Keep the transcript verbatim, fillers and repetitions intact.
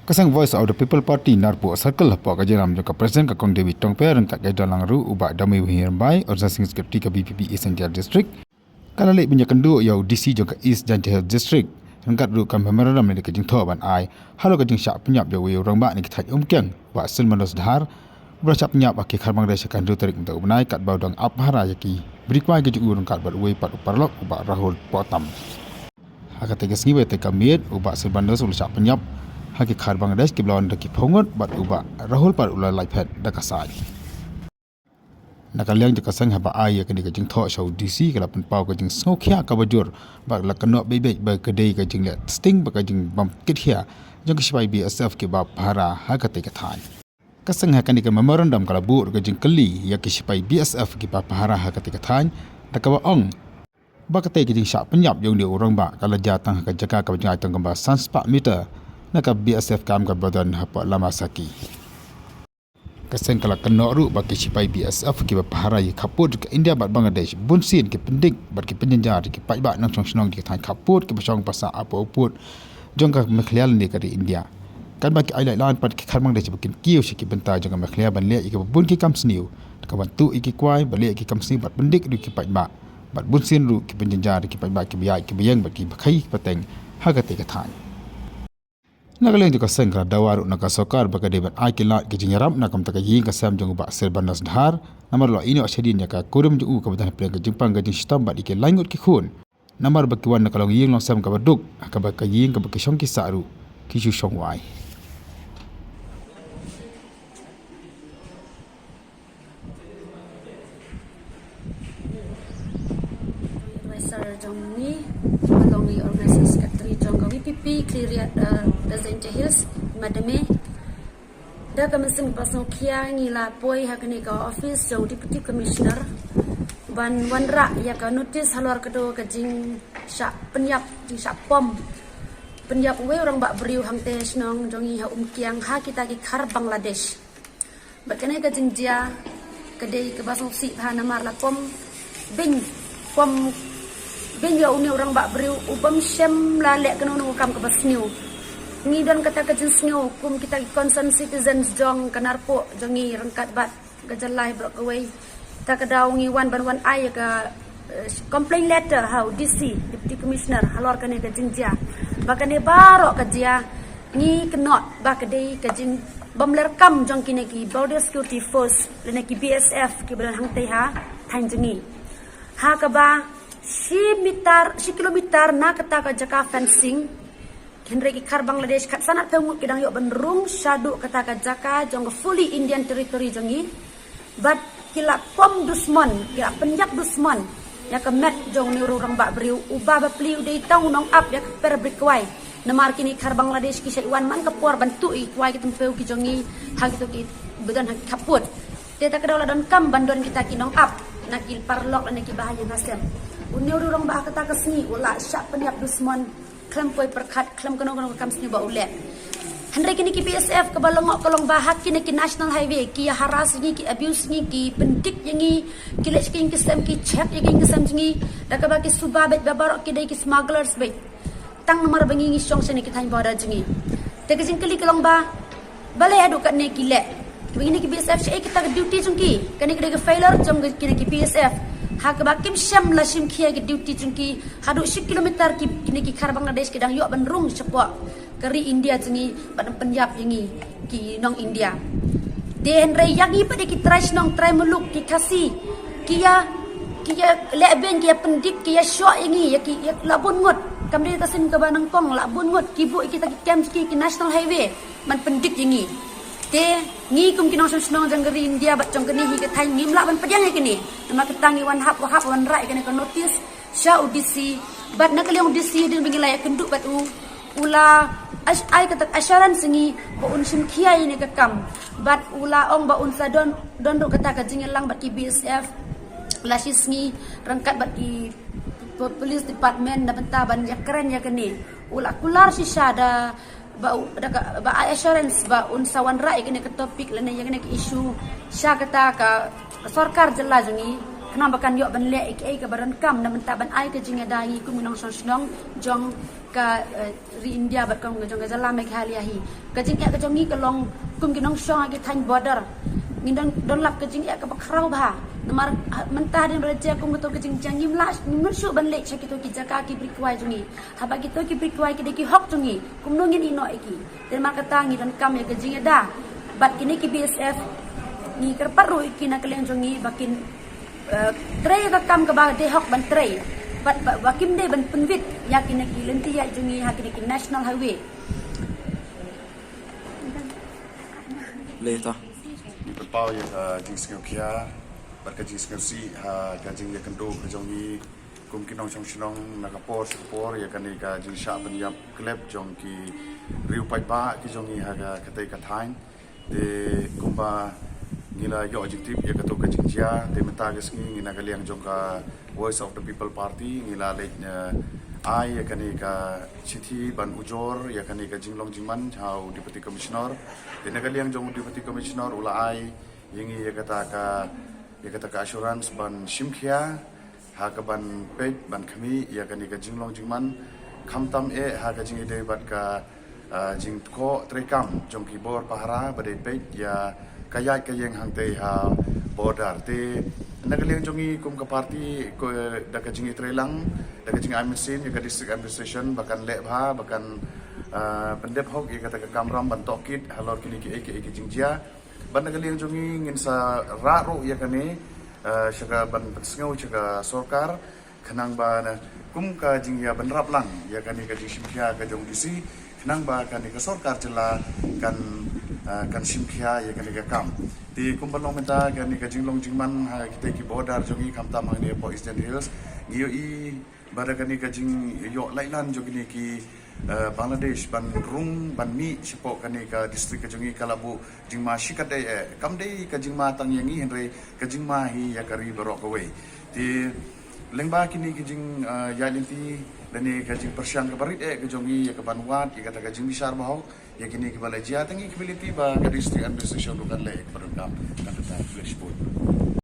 Ka seng Voice of the People Party Narpuh Circle hapoh ka jingïalam jong ka President ka Kong Dewi Tongpe ryngkat ka Dalang ruh u Bah Dame Wahirbai, Organizing Secretary ka B P P East Jaintia District, ka la leit ban ïakynduh ïa u D C jong ka East Jaintia Hills District ryngkat ruh ka memorandum ne ka jingthoh ban ai halor ka jingshah pynïap ïa uwei u rangbah na ki thaiñ Umkiang, Bah Silvanus Dhar, uba la shah pynïap ha ki khar Bangladesh ha ka hynriew tarik mynta u bnai katba u dang ap phara ïa ki briew kwai ki jong u ryngkat bad uwei pat u paralok u Bah Rahul Pohtam. Ha katei ka sngi ba ïatei ka miet u Bah Silvanus u la shah pynïap ha ki khar Bangladesh kiba la wan da ki phew ngut bad u Bah Rahul pat u la lait phet da ka saiñ. Na ka liang jong ka seng haba ai ïa kane ka jingthoh sha u D C ka la pynpaw ka jingsngewkhia kaba jur bad la kynnoh beit beit ba ka dei ka jingleh sting bad ka jingbym kit khia jong ki shipai B S F kiba phara ha katei ka thaiñ. Ka seng ha kane ka memorandum ka la buh ka jingkylli ïa ki shipai B S F kiba phara ha katei ka thaiñ da kaba ong ba katei ka jingshah pynïap ïa une u rangbah ka la jia tang ha ka jaka kaba jngai tang kumba san spah meter na ka B S F camp kaba don hapoh Lama Saki. Ka seng ka la kynnoh ruh ba ki shipai B S F kiba phara ïa ka khappud ka India bad Bangladesh bunsien ki pyndik bad ki pynjynjar ki paidbah nongshong shnong ki thaiñ khappud kiba shong basa hapoh u pud jong ka Meghalaya lane ka ri India. Katba ki ai lait laiñ pat ki khar Bangladesh ba kin kiew sha ki bynta jong ka Meghalaya ban leh ïa kiba bun ki kam sniew da kaba tuh ïa ki kwai ban leh ïa ki kam sniew bad pyndik ruh ki paidbah bad bunsien ruh ki pynjynjar ki paidbah kiba ïaid kiba ïeng bad kiba khie kiba teng ha katei ka thaiñ. Na ka liang jong ka seng ka la dawa ruh na ka sorkar ba ka dei ban ai kylla ki jingïarap na ka bynta ka ïing ka sem jong u Bah Silvanus Dhar namar la ïehnoh shadien ïa ka kurim jong u kaba don hapdeng ka jingpang ka jingshitom bad ïa ki lai ngut ki khun. Namar ba ki wan na ka longïing longsem kaba duk ha kaba ka ïing kaba ki shong ki sah ruh ki shu shong wai. Advisor jong ngi, along i organizing secretary jong ka V P P Khliehriat, uh, Jaintia Hills, Madame. Da ka mynsiem ba sngewkhia ngi la poi ha kane ka office jong Deputy Commissioner ban wanrah ïa ka notice halor kata ka jingshah pynïap, jingshah pom pynïap uwei u rangbah briew hangtei shnong jong ngi ha Umkiang ha kita ki khar Bangladesh. Bad kane ka jingjia ka dei kaba sngewsih bha namar la pom beiñ, pom beiñ ïa une u rangbah briew u bym shym la leh kano kano ka kam kaba sniew. Ngi don kata ka jingsngew kum kita ki concerned citizens jong ka Narpuh jong ngi ryngkat bad ka jylla baroh kawei. Ta ka daw ngi wan ban wan ai ïa ka, eh, complaint letter ha u D C, Deputy Commissioner, halor kane ka jingjia. Ba kane baroh ka jia ngi kynnoh ba ka dei ka jingbymlerkam jong kine ki Border Security Force lane ki B S F kiba don hangtei ha thaiñ jong ngi. Ha kaba shi meter, shi kilometer na kata ka jaka fencing, hynrei ki khar Bangladesh khatsan arphew ngut ki dang ïoh ban rung shaduh kata ka jaka jong ka fully Indian territory jong ngi. Bad ki la pom dusmon, ki la pynïap dusmon ïa ka met jong une u rangbah briew uba bapli u dei tang u nongap ïa ka per bri kwai. Namar kine ki khar Bangladesh ki shait wan man ka por ban tuh ïa ki kwai ki tympiew ki jong ngi ha kito kiba don ha ki khappud. Te ta ka daw la donkam ban don kita ki nongap na ki paralok lane kiba ha ïing ha sem. Une u rangbah ha kata ka sngi u la shah pynïap dusmon khlem poi pyrkhat, khlem kano kano ka kam sniew ba u leh. Hynrei kine ki B S F kaba lyngngoh ka long ba ha kine ki national highway ki ïa harass ïa ngi, ki abuse ïa ngi, ki pyndik ïa ngi, ki leh sha ki ïing ki sem, ki check ïa ki ïing ki sem jong ngi da kaba ki suba beit ba baroh ki dei ki smugglers beit. Tang namar ba ngi ngi shong shane ki thaiñ border jong ngi. Te ka jingkylli ka long ba balei haduh katne ki leh? Ba ngi ne ki B S F shaei kata ka duty jong ki? Kane ka dei ka failure jong ki, kine ki B S F. Ha kaba kim shym la shim khia ka duty jong ki haduh shi kilometer ki, kine ki khar Bangladesh ki dang ïoh ban rung shapoh ka ri India jong ngi bad ban pynïap ïa ngi ki nong India. Te hynrei ïa ngi pat ki trai shnong trai muluk ki Khasi ki ïa, ki ïa leh beiñ, ki ïa pyndik, ki ïa shoh ïa ngi, ïa ki, ïa la bun ngut. Kam dei ta sien kaba nyngkong, la bun ngut ki buh ïa kita ki camp jong ki, ki national highway ban pyndik ïa ngi. Te ngi kum ki nongshong shnong jong ka ri India bad jong kane hi ka thaiñ ngim lah ban pdiang ïa kane. Namar kata ngi wan hap, hap wanrah ïa kane ka notice sha u D C bad na ka liang u D C hadien ba ngi la ïakynduh bad u, u la ai kata ka assurance ïa ngi ba un shim khia ïa kane ka kam. Bad u la ong ba un sa don, don ruh kata ka jingïalang bad ki B S F la shi sngi ryngkat bad ki po-, police department na bynta ban ïakren ïa kane. U la kular shisha da ba u, da ka, ba ai assurance ba un sa wanrah ïa kane ka topic lane ïa kane ka issue sha kata ka sorkar jylla jong ngi. Khnang ba kan ïoh ban leh ïa kaei kaba donkam na mynta ban ai ka jingïada ïa ngi kum ki nongshong shnong jong ka, eh, ri India bad kum jong ka jylla Meghalaya hi. Ka jingeh ka jong ngi ka long kum ki nongshong ha ki thaiñ border. Ngi don, don lap ka jingeh kaba khraw bha. Namar, ha, mynta hadien ba la jia kum kato ka jingjia ngim lah, ngim shuh ban leit sha kito ki jaka ki bri kwai jong ngi. Haba kito ki bri kwai ki dei ki hok jong ngi, kumno ngin ïeh noh ïa ki? Te namar kata ngi donkam ïa ka jingïada bad kine ki B S F. Ngi kyrpad ruh ïa ki na ka liang jong ngi ba kin, eh, trei ïa ka kam kaba dei hok ban trei bad ba, ba kim dei ban pynwit ïa kine ki lynti ïaid jong ngi ha kine ki national highway. Leh ta. Ngi pynpaw ïa ka jingsngewkhia bad ka jingsngewsih ha ka jingïakynduh ka jong ngi kum ki nongshong shnong na ka por sha ka por ïa kane ka jingshah pynïap klep jong ki riew paidbah ki jong ngi ha ka, katei ka thaiñ. Te kumba ngi la ïoh jingtip ïa kato ka jingjia, te mynta ka sngi ngi na ka liang jong ka Voice of the People Party ngi la leit, eh, ai ïa kane ka shithi ban ujor ïa kane ka jinglong jingman ha u Deputy Commissioner. Te na ka liang jong u Deputy Commissioner u la ai ïa ngi ïa kata ka, ïa kata ka assurance ban shimkhia ha kaban peit ban khmih ïa kane ka jinglong jingman, khamtam eh ha ka jingïadei bad ka, ah, jingkhoh treikam jong ki bor pahara ba dei peit ïa ka ïaid ka ïeng hangtei ha border. Te na ka liang jong ngi kum ka party, ko, da ka jingïatreilang, da ka jingai mynsiem ïa ka district administration ba kan leh bha, ba kan, ah, pyndep hok ïa kata ka kamram ban tohkit halor kine kiei kiei ki jingjia. Bad na ka liang jong ngi ngin sa rah ruh ïa kane, eh, sha ka ban pynsngew sha ka sorkar, khnang ba na kum ka jingïabynrap lang ïa kane ka jingshimkhia ka jong D C, khnang ba kane ka sorkar jylla kan, eh, kan shimkhia ïa kane ka kam. Te kumba long mynta kane ka jinglong jingman ha kitei ki border jong ngi khamtam hangne hapoh East Jaintia Hills, ngi ïohi ba da kane ka jingïoh laitlan jong kine ki, eh, Bangladesh ban rung ban mih shapoh kane ka district ka jong ngi ka la buh jingma shikatdei eh. Kam dei ka jingma tang ïa ngi hynrei ka jingma hi ïa ka ri baroh kawei. Te lyngba kine ki jing, eh, ïaid lynti lane ka jingpyrshang kaba rit eh ka jong ngi ïa kaban wad ïa kata ka jingbishar bahok ïa kine kiba la jia, te ngi kyrmen lynti ba ka district administration ruh kan leh ïa kaba donkam. Kan, kan, kan, flash vote.